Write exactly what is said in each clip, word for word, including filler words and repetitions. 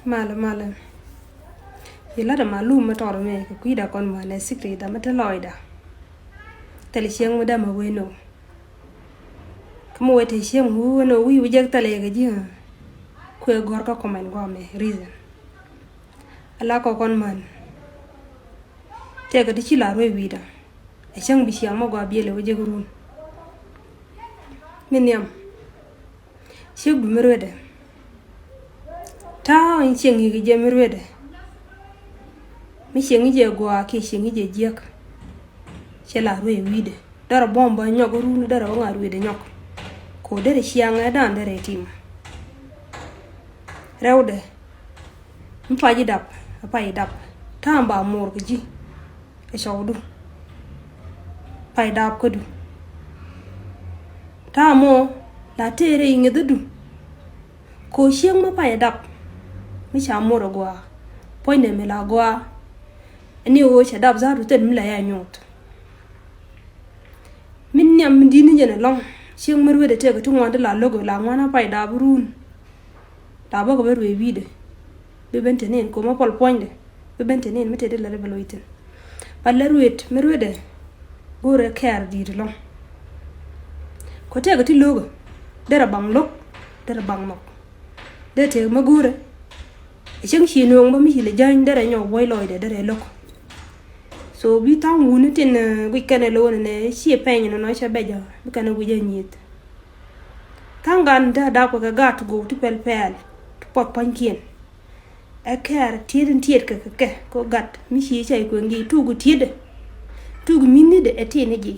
Malä, malä. Yi latdä malum mi tɔr mɛ kɛ kui̱da kɔn mɛ nɛ secret da mi te lɔcda. Thil cieŋ mi dämɛ wen ɔ. Kä mi wee te cieŋ mi wen ɔ wi̱i̱ wi̱i̱ jek thilɛ kɛ ji̱. Kuɛ gɔr kä comment gɔmɛ reason. Ala kɔ kɔn man. Tɛkɛ ti ci la ruec wi̱i̱da. Ɛ cäŋ bi ciaŋ mɔ gɔaa biɛl ɛ wä jek run. Mi nhiam. Ciek du mi ruetdɛ. Ta̱a̱ in cieŋ i̱ kɛ jɛ mi ruetdɛ. Mi cieŋ i̱ jɛ gɔaa kiɛ cieŋ i̱ jɛ jiäk. Cɛ la ruec wi̱i̱dɛ. Derɛ buɔ̱m bä nyɔk run derɛ wä ŋa̱ ruetdɛ nyɔk. Ko derɛ ciaŋ ɛ dan derɛ tim. Rɛwdɛ. Mi pac i̱ dap, ɛ pac i̱ dap. Ta̱a̱ in ba muɔr kɛ ji̱. Kɛ cɔwdu. Pay dap kädu. Ta̱a̱ mɔ la tëërɛ i̱ ŋi̱thädu. Ko cieŋ mi pay dap. Mi ca mor a gɔaa. Puɔ̱nydɛ mi la gɔaa. Ni ɣöö cɛ dap za̱a̱du thil mi la ya nyuuth. Min nhiam min di̱t ni jɛn ɛlɔ̱ŋ. Cieŋ mi ruetdɛ tëëkɛ ti ŋuan ti la lo̱k la ŋuan a pay dap run. La bä kɛ bä ruëë wi̱i̱dɛ. Bi ben te nin koma pɔl puɔ̱nydɛ. Bi ben te nin mi te di lɛ ri bɛ lo̱c thi̱n. Ba lɛ ruëët mi ruëëdɛ. Go̱o̱rɛ kɛɛr di̱i̱t lɔ̱ŋ. Kɔ tɛkɛ ti lo̱kä. Derɛ baŋ lo̱k. Derɛ baŋ nhɔk. Derɛ tëëk mi go̱o̱rɛ. Ɛ cäŋ ci nuɔ̱ŋ bä mi ci lɛ jäny derɛ nyɔk buɔ̱c lɔcdɛ derɛ lo̱k. So bi tha̱a̱ŋ wuni tin guic kɛnɛ lo̱wä nɛ nɛ ciɛ pɛny nɔnɔ cɛ bɛc ɔ bi kɛnɛ guic ɛ nyieth. Tha̱a̱ŋ gan te a dap kɛ kɛ gat ti go̱o̱k ti pɛl pɛɛl ti puɔth pua̱nykiɛn. Ɛ kɛɛr tiet in tiet kɛ kɛ kɛ ko gat mi ci cɛ kueŋ ji̱ tuk tietdɛ. Tuk mi̱n ni dɛ ɛ tin ni ji̱.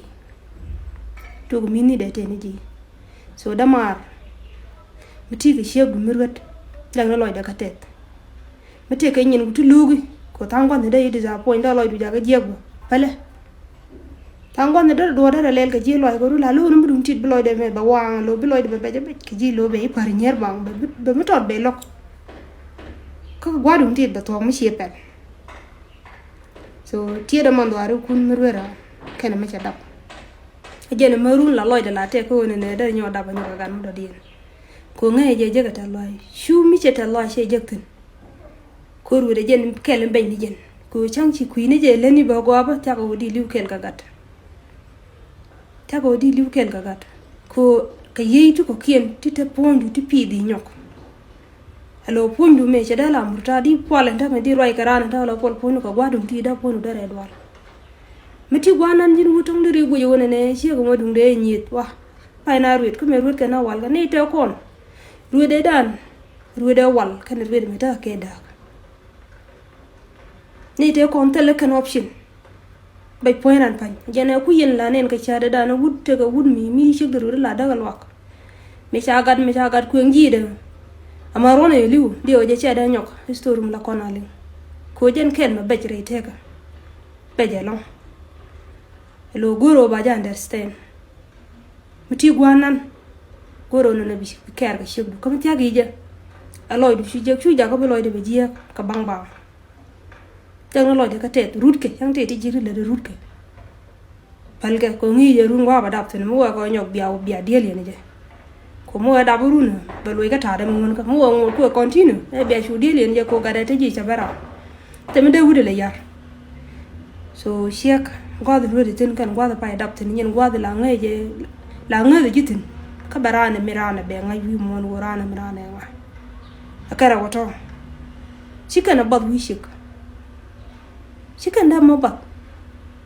Tuk mi̱n ni dɛ ɛ tin ni ji̱. So dämaar mi ti kɛ ciek du mi ruet. Lɛŋ ni lɔcdɛ kä tɛth. Mi tëëkɛ nyin ku ti luuki ko tha̱a̱ŋ gua̱th ni dee i̱ disappoint dee lɔcdu jakä jiɛk bä pälɛ. Tha̱a̱ŋ gua̱th ni dee duɔ̱ɔ̱r dee lɛl kɛ ji̱ lɔc kɛ ru la luuni mi duŋ tit bi lɔcdɛ mɛ bɛ waŋ lo bi lɔcdɛ bɛ bɛc bɛc kɛ ji̱ lo bɛ i̱ pa̱r nyier baŋ bɛ mi tɔt bɛ lo̱k. Kä gua̱ duŋ tit bɛ thuɔ̱k mi cie pɛl. So tiet dee man dhuaari kun mi ruer a kɛn mi cɛ dap. Jɛn mɛ run la lɔcdɛ la tɛk kä ɣöö nɛnɛ dee nyɔk dap a nyɔk a gan mi dɔ̱diɛn. Ko ŋäc jɛ jek a tɛth lɔc cu mi cɛ tɛth lɔc cɛ jek thi̱n. Ko ruet a jɛn kɛl in bɛny ni jɛn ko cäŋ ci kui̱ni jɛ leni bä guapä thiak a wä di li̱w kɛl ka gat. Thiak a wä di li̱w kɛl ka gat ko kɛ yiey ti kɔ̱kiɛn ti te puɔ̱nydu ti pi̱i̱dhi nyɔk. Alo puɔ̱nydu mëë cɛ dee la murta di pual in tämɛ di ruac kɛ raan in tämɛ la puɔl puɔ̱nydu kɛ gua̱dun ti dee puɔ̱nydu dee rɛɛ dual. Mi ti gua̱nan ji̱n wut töŋ di ri guic wä nɛnɛ ciek mɔ duŋ dee nyieth wa. Pay na ruet kä mëë ruet kɛ na wal kɛ ni tëë kɔn. Ruet dee dan ruet dee wal kɛn ruet mi te kɛ da̱a̱k. Ni tëë kɔn thilɛ kɛn option. Bɛc puɔ̱ny ran pa̱ny jɛn ɛ ku yɛn la nɛn kɛ ca̱a̱t dee dan wut tekɛ wut mi mi ciek di ruet la däk ɛ luak. Mi ca gat mi ca gat kueŋ ji̱ dee. Ama ruɔ̱n ɛ li̱w diɛ wä jɛ cɛ dee nyɔk history mi la kɔn a liŋ. Ko jɛn kɛn mɛ bɛc rɛy tekä. Bɛc ɛlɔ̱ŋ. Ɛ lo̱ go̱r ɔ ba jɛ understand. Mi ti gua̱a̱r nan go̱r ɔ nɔnɔ bi kɛɛr kɛ ciekdu kä mi thia̱k i̱ jɛ. Ɛ lɔcdu ci jek cu jakä bi lɔcdɛ bɛ jiääk kɛ baŋ baŋ. Cäŋ ni lɔcdɛ kä tɛth rutkɛ cäŋ tëë ti ji̱ ri lätdɛ rutkɛ. Pälkɛ kɛ ŋi̱i̱c ɛ run gua̱a̱p a dap thi̱n mi wɛɛk ɔ nyɔk bia bia dieel yɛn jɛ. Ko mi wɛɛk dap run bɛ luɔc kä ta̱a̱dɛ mi ŋuän kä mi wɛɛk ŋuɔt kuɛ continue ɛ bia cu dieel yɛn jɛ ko gatdɛ te ji̱ cɛ bɛ raar. Te mi dee wut ilɛ yar. So ciek gua̱th luet ithin kɛn gua̱th pay dap thi̱n nyin gua̱th la ŋäc jɛ la ŋäth ji̱ thi̱n. Kä bɛ raan mi raan bɛ ŋa̱c wi̱i̱ muɔ̱ɔ̱n wä raan mi raan ɛ ŋa̱c. Ɛ kɛrɛ wä tɔ̱. Ci kɛn ɛ bath wi̱i̱ ciek. Ci kɛn dap mɔ bath.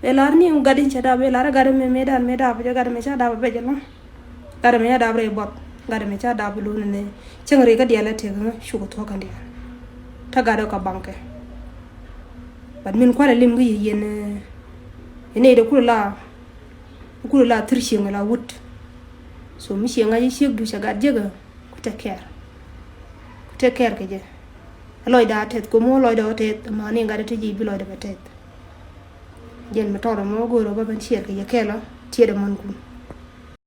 Ɛ lar ni gat in cɛ dap ɛ lar ɛ gat in mɛ mɛ dan mɛ dap jɛ gat in mɛ ca dap ɛ bɛ jɛ lɔ̱ŋ. Gat in mɛ ca dap rɛy bath gat in mɛ ca dap ɛ lo̱n ni cäŋ rɛy kä diaal ɛ tëk ŋä cukɛ thuɔ̱k kɛn diaal. Tä gat ɛ kɛ baŋkɛ. But min kualɛ lim kä yɛ yɛn ɛ nɛy dɛ kulɛ la kulɛ la thir cieŋ la wut. So mi cieŋ a yɛ ciek du cɛ gat jek ɛ. Ku take care. Ku take care kɛ jɛ. Ɛ lɔcda tɛth ko̱m wä lɔcda wä tɛth ama ni gat ɛ te ji̱ bi lɔcda bɛ tɛth. Jɛn mi tɔrɔ mɔ go̱o̱rɔ bä ben ciɛɛr kɛ yɛ kɛɛlɔ tiɛɛdɛ mɔnkun.